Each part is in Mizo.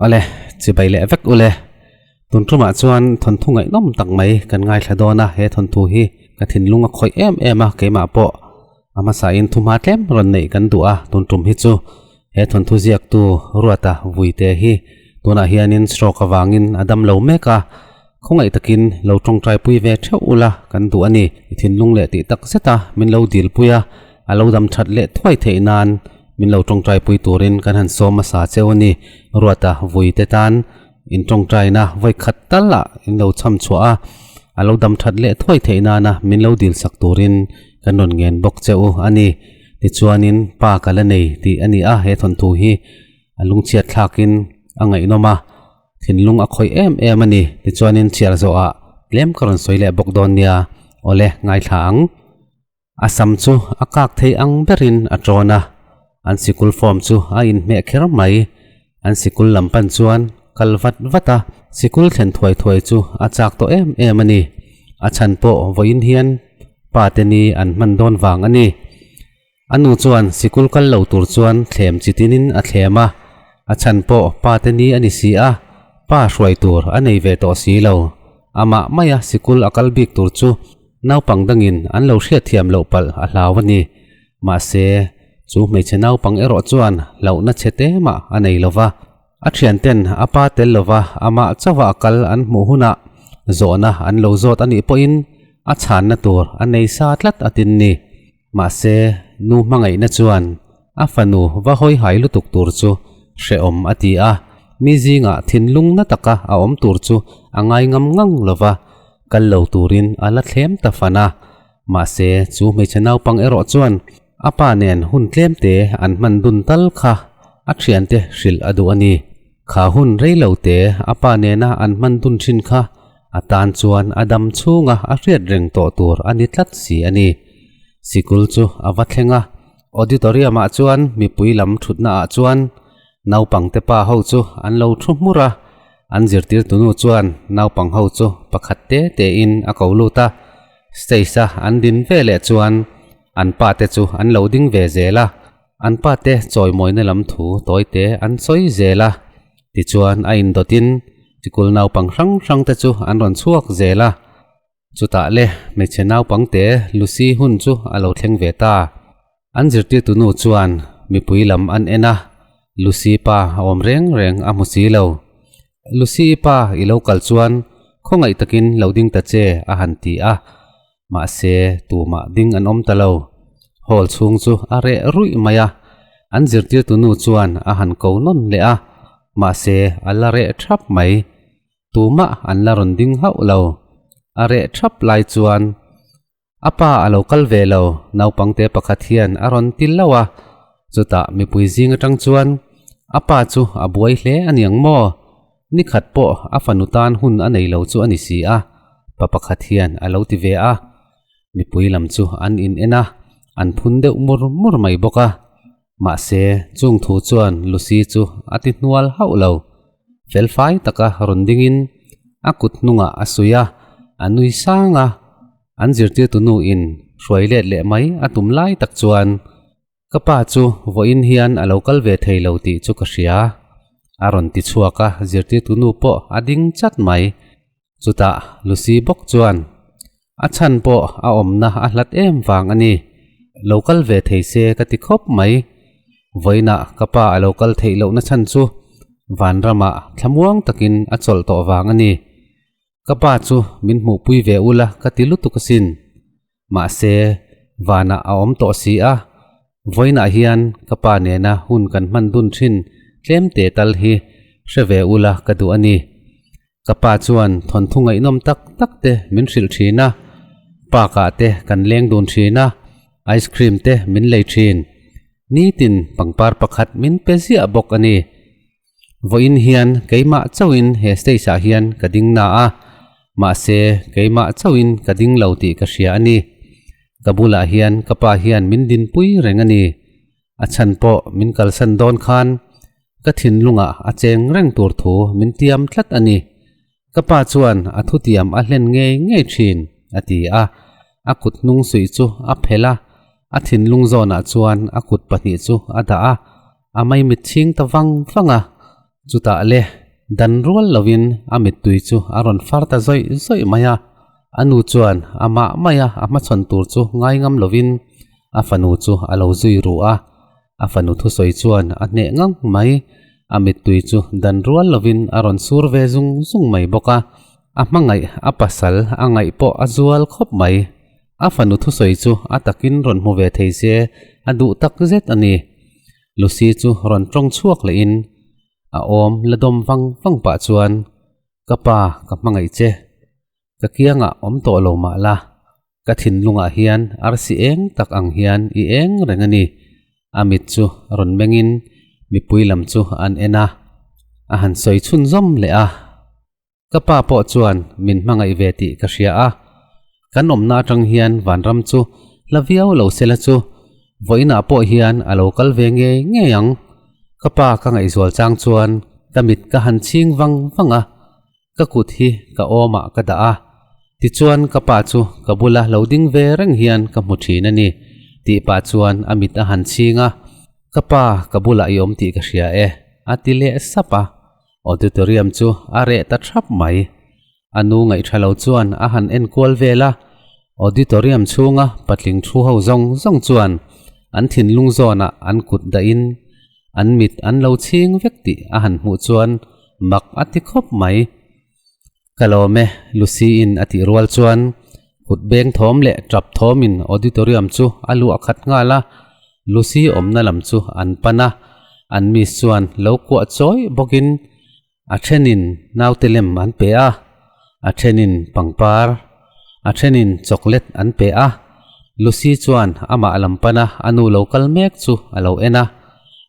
Awle, chibai leh vek ule. Tun tumah chuan thawnthu ngaihnawm tak mai kan ngaithla dawn a, he thawnthu hi ka thinlung a khawih em em a, keimah pawh a hmasain thu hma tlem rawn neih kan duh a, tun tum hi chu he thawnthu ziaktu Ruata Vuite hi tunah hianin stroke avangin a dam lo mek a, khawngaih takin lo tawngtai pui ve theuh ula kan duh a ni. I thinlung leh tih tak zeta min lo dilpui a, a lo dam that leh thuai theih nan min lo tawngtai pui turin kan han sawm hmasa cheu a ni. Ruata Vuite tan In tawngtaina vawi khat tal ah in lo chham chhuah a, a lo dam that leh thuai theih nana min lo dil sak turin kan rawn ngen bawk che u a ni. Tichuanin pa ka la nei tih a ni a, he thawnthu hi a lungchhiat thlakin a ngaihnawm a, thinlung a khawih em em a ni. Tichuanin chhiar zawhah tlem ka rawn sawi leh bawk dawn nia, awle ngaithla ang. A sam chu a kak thei ang berin a tawn a, an sikul form chu a inhmeh kher mai. An sikul lam pan chuan kal vat vat a, sikul thlen thuai thuai chu a chak tawh em em a ni. A chhan pawh vawiin hian pa te ni an hman dawn vang a ni. A nu chuan sikul kal lo tur chuan thlem chi tinin a thlem a, a chhan pawh pa te ni a ni si a, pa hruai tur a nei ve tawh si lo. Amah maia sikul a kal bik tur chu Naupang dangin an lo hriatthiam loh palh a hlau a ni. Mahse, chu hmeichhe naupang erawh chuan hlauhna chhe te mah a nei lo va. A thianten a pa tel lova amah chauha a kal an hmuh hunah zawhna an lo zawt a nih pawhin a chhanna tur a nei sa tlat a tin ni. Mahse, nu hmangaihna chuan a fanu va hawi hai lutuk tur chu hrehawm a ti a, mi zingah thinlung na taka a awm tur chu a ngai ngam ngang lo va, kal lo turin a la thlem ta fan a. Mahse, chu hmeichhe naupang erawh chuan a pa nen hun tlem te an hman dun tal kha a thiante hrilh a duh a ni. Kha hun rei lo te a pa nena an hman dun thin kha a tan chuan a dam chhunga a hriat reng tawh tur a ni tlat si a ni. Sikul chu a va thleng a, auditorium ah chuan mipui lam thutna ah chuan naupang te pa ho chu an lo thu hmur a, an zirtirtu nu chuan naupang ho chu pakhat te te in a ko lut a, stage a an din ve leh chuan an pa te chu an lo ding ve zel a. An pate chawimawina lam thu tawite an sawi zel a, tichuan a indawtin chikul naupang hrang hrang te chu an rawn chhuak zel a. Chutah le hmeichhe naupangte Lucy hun chu a lo thleng ve ta. An zirtirtu nu chuan mipui lam an en a, Lucy pa a awm reng reng a hmu si lo. Lucy i pa i lo kal chuan khawngaih takin lo ding ta che a han ti a. Mahse, tumah ding an awm ta lo. Hall chhung chu a reh ruih mai a, an zirtirtu nu chuan a han ko nawn leh a, mahse a la reh thap mai. Tumah an la rawn ding hauh lo. A reh thap lai chuan a pa a lo kal ve lo, naupangte pakhat hian a rawn ti hlauh a, chutah mipui zing atang chuan a pa chu a buai hle a niang maw? Ni khat pawh a fanu tan hun a nei lo chu a ni si a, pa pakhat hian a lo ti ve a. Mipui lam chu an in en a, an phun deuh mur mur mai bawk a. Mahse, chung thu chuan Lucy chu a ti hnual hauh lo. Felfai taka rawn dingin a kut hnungah a suih a, a nui sang a. An zirtirtu nu in hruai let leh mai a tum lai tak chuan Ka pa chu vawiin hian a lo kal ve thei lo tih chu ka hria. A rawn ti chhuak a, zirtirtu nu pawh a ding chat mai. Chutah Lucy bawk chuan, A chhan pawh a awmna a hlat em vang a ni. Lo kal ve thei se ka ti khawp mai. Vawiinah ka pa a lo kal theih lohna chhan chu vanramah thlamuang takin a chawlh tawh vang a ni. Ka pa chu min hmuhpui ve ula ka ti lutuk asin. Mahse, vanah a awm tawh si a, vawiinah hian ka pa nena hun kan hman dun thin tlem te tal hi hre ve ula ka duh a ni. Ka pa chuan thawnthu ngaihnawm tak tak te min hrilh thin a, park ah te kan leng dun thin a, ice cream te min lei thin. Nitin pangpar pakhat min pe ziah bawk a ni. Vawiin hian keimah chauhin he stage ah hian ka ding na a, mahse keimah chauhin ka ding lo tih ka hria a ni. Ka bulah hian ka pa hian min dinpui reng a ni. A chhan pawh min kalsan dawn khan ka thinlungah a cheng reng tur thu min tiam tlat a ni. Ka pa chuan a thutiam a hlen ngei ngei thin, a ti a. A kut hnung suih chu a phelh a, a thinlung zawnah chuan a kut pahnih chu a dah a, a maimit chhing ta vang vang a. Chutah le dan rual lovin a mittui chu a rawn far ta zawih zawih mai a, a nu chuan amah maia a hmachhawn tur chu ngai ngam lovin a fanu chu a lo zui ru a, a fanu thusawi chuan a hneh ngang mai, a mittui chu dan rual lovin a rawn sur ve zung zung mai bawk a, a hmangaih a pasal a ngaih pawh a zual khawp mai, a fanu thusawi chu a takin rawn hmu ve thei se a duh tak zet a ni. Lucy chu rawn tawng chhuak lehin a awm la dawm vang vang pah chuan, Ka pa, ka hmangaih che. Ka kiangah awm tawh lo mah la, ka thinlungah hian arsi eng tak ang hian i eng reng a ni. A mit chu rawn mengin mipui lam chu an en a, a han sawi chhunzawm leh a. Ka pa pawh chuan min hmangaih ve tih ka hria a, kan awmna atang hian vanram chu hla viau lo sela chu vawiinah pawh hian a lo kal ve ngei ngei ang. Ka pa ka ngaihzual chang chuan ka mit ka han chhing vang vang a, ka kut hi ka awmah ka dah a, tichuan ka pa chu ka bula lo ding ve reng hian ka hmu thin a ni tih pah chuan a mit a han chhing a, Ka pa ka bulah i awm tih ka hria e a ti leh sap a. Auditorium chu a reh ta thap mai. A nu ngaihṭha lo chuan a han en kual vel a, auditorium chhunga patling thu ho zawng zawng chuan an thinlung zawnah an kut dahin an mit an lo chhing vek tih a han hmuh chuan mak a ti khawp mai. Ka lawm e, Lucy-in a tih rual chuan kut beng thawm leh tap thawmin auditorium chu a luah khat nghal a, Lucy awmna lam chu an pan a, an miss chuan lo kuah chawi bawkin a thenin naute lem an pe a, a thenin pangpar, a thenin chocolate an pe a, Lucy chuan amah lam pana a nu lo kal mek chu a lo en a,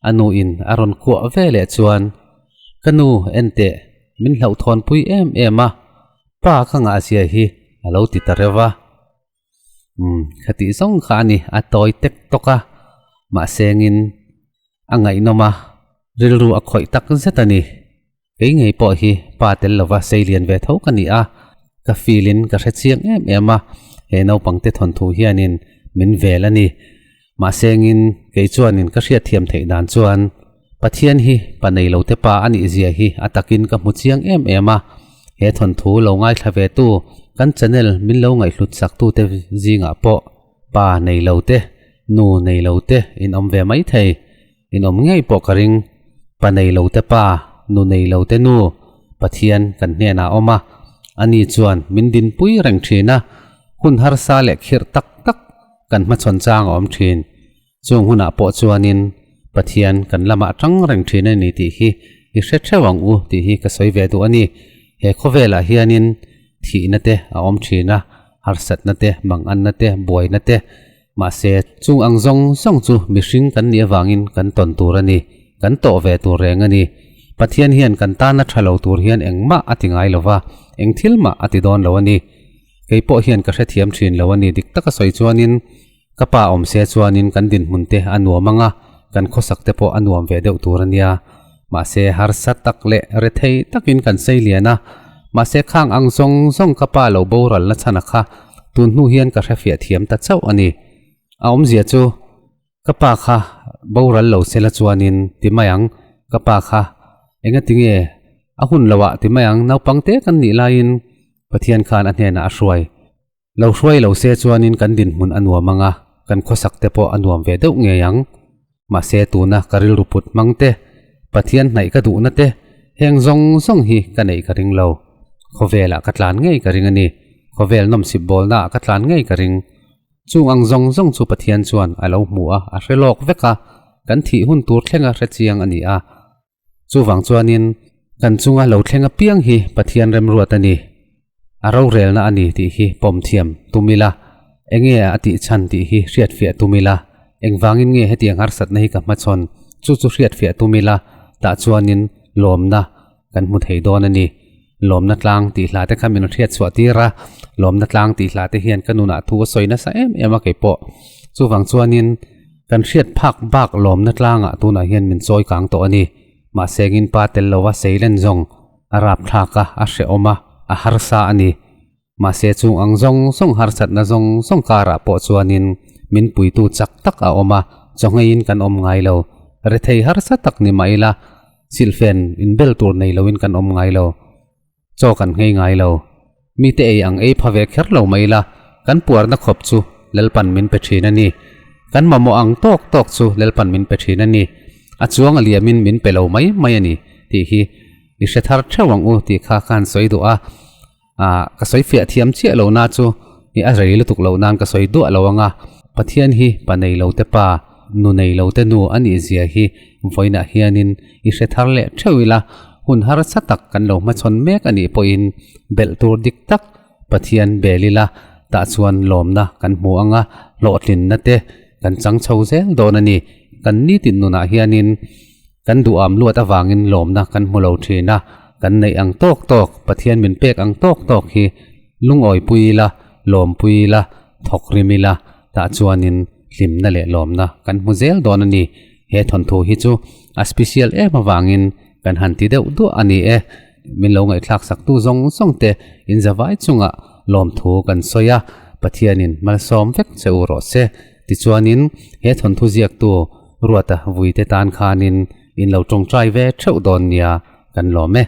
a nuin a rawn kuah ve leh chuan, Ka nu, enteh, min hlauhthawnpui em em a, pa ka ngahzia hi a lo ti ta reuh a. Umm, khatih zawng kha a ni, a tawi tek tawk a, mahse ngin a ngaihnawm a, rilru a khawih tak zet a ni. Kei ngei pawh hi pa tel lova sei lian ve tho ka ni a, ka feel in ka hre chiang em em a, he naupangte thawnthu hianin min vel a ni. Mahse ngin kei chuanin ka hriatthiam theih dan chuan Pathian hi pa nei lo te pa a nih zia hi a takin ka hmu chiang em em a, he thawnthu lo ngaithla ve tu kan channel min lo ngaihhlut sak tu te zingah pawh pa nei lo te, nu nei lo te in awm ve mai thei, in awm ngei pawh ka ring. Pa nei lo te pa, nu nei lo te nu Pathian kan hnenah a awm a, ani chuan min dinpui reng thin a, hun harsa leh khirh tak tak kan hmachhawn chang a awm thin. Chung hunah pawh chuanin Pathian kan lamah tang reng thin a ni tih hi i hre theuh ang u tih hi ka sawi ve duh a ni. He khawvelah hianin thihna te a awm thin a, harsatna te, manganna te, buaina te, mahse chung ang zawng zawng chu mihring kan nih avangin kan tawn tur a ni, kan tawh ve tur reng a ni. Pathian hian kan tana tha lo tur hian engmah a ti ngai lo va, eng thil mah a ti dawn lo a ni. Kei pawh hian ka hrethiam thin lo a ni dik taka sawi chuanin Ka pa awm se chuanin kan dinhmun te a nuam ang a, kan khawsak te pawh a nuam ve deuh tur a nia. Mahse harsa tak leh rethei takin kan sei lian a, mahse khang ang zawng zawng ka pa lo boral na chhan a kha tun hnu hian ka hrefiah thiam ta chauh a ni. A awmzia chu ka pa kha boral lo sela chuanin ti mai ang, ka pa kha engatinge a hun loh ah ti mai ang naupang te kan nih laiin Pathian khan a hnenah a hruai. Lo hruai lo se chuanin kan dinhmun a nuam ang a, kan khawsak te pawh a nuam ve deuh ngei ang. Mahse tuna ka rilru put hmang te, Pathian hnaih ka duhna te, heng zawng zawng hi ka neih ka ring lo. Khawvelah ka tlan ngei ka ring a ni. Khawvel nawmsip bawlnaah ka tlan ngei ka ring. Chung ang zawng zawng chu Pathian chuan a lo hmu a, a hre lawk vek a, kan thih hun tur thlenga hre chiang a ni a. Chuvang chuanin kan chunga lo thleng apiang hi Pathian remruat a ni, a rorelna a ni tih hi pawm thiam tum ila, enge a tih chhan tih hi hriatfiah tum ila, engvangin nge hetiang harsatna hi ka hmachhawn chu chu hriatfiah tum ila, tah chuanin lawmna kan hmu thei dawn a ni. Lawmna tlang tih hla te kha min hriat chhuah tir a, lawmna tlang tih hla te hian ka nunah thu a sawi nasa em em a kei pawh. Chuvang chuanin kan hriat phak bak lawmna tlangah tunah hian min chawi kang tawh a ni. Mahse ngin pa tel lova sei len zawng a rap thlak a, a hrehawm a, a harsa a ni. Mahse chung ang zawng zawng harsatna zawng zawng karah pawh chuanin min puitu chak tak a awm a, chawngeiin kan awm ngai lo. Rethei harsa tak ni mah ila. Silhfen inbel tur nei loin kan awm ngai lo. Chaw kan nghei ngai lo. Mite ei ang ei pha ve kher lo mai ila, kan puarna khawp chu Lalpan min pe thin a ni. Kan mamawh ang tawk tawk chu Lalpan min pe thin a ni. A chuang a liamin min pe lo mai mai a ni tih hi i hre thar theuh ang u tih kha ka han sawi duh a. Ah, ka sawi fiah thiam chiah lo na chu i a rei lutuk lo nan ka sawi duah lo ang a. Pathian hi pa nei lo te pa, nu nei lo te nu a nih zia hi vawiinah hianin i hre thar leh theuh ila, hun harsa tak kan lo hmachhawn mek a nih pawhin belh tur dik tak Pathian bel ila tah chuan lawmna kan hmu ang a, hlawhtlinna te kan chang chho zel dawn a ni. Kan nitin nunah hianin kan duham luat avangin lawmna kan hmu lo thin a, kan neih ang tawk tawk, Pathian min pek ang tawk tawk hi lungawipui ila, lawmpui ila, thawk rim ila tah chuanin hlimna leh lawmna kan hmu zel dawn a ni. He thawnthu hi chu a special em avangin kan han ti deuh duah a ni e. Min lo ngaihthlak saktu zawng zawng te in zavai chungah lawmthu kan sawi a, Pathianin malsawm vek che u rawh se. Tichuanin he thawnthu ziaktu Ruata Vuite tan khanin in lo tawngtai ve theuh dawn nia kan lawm e.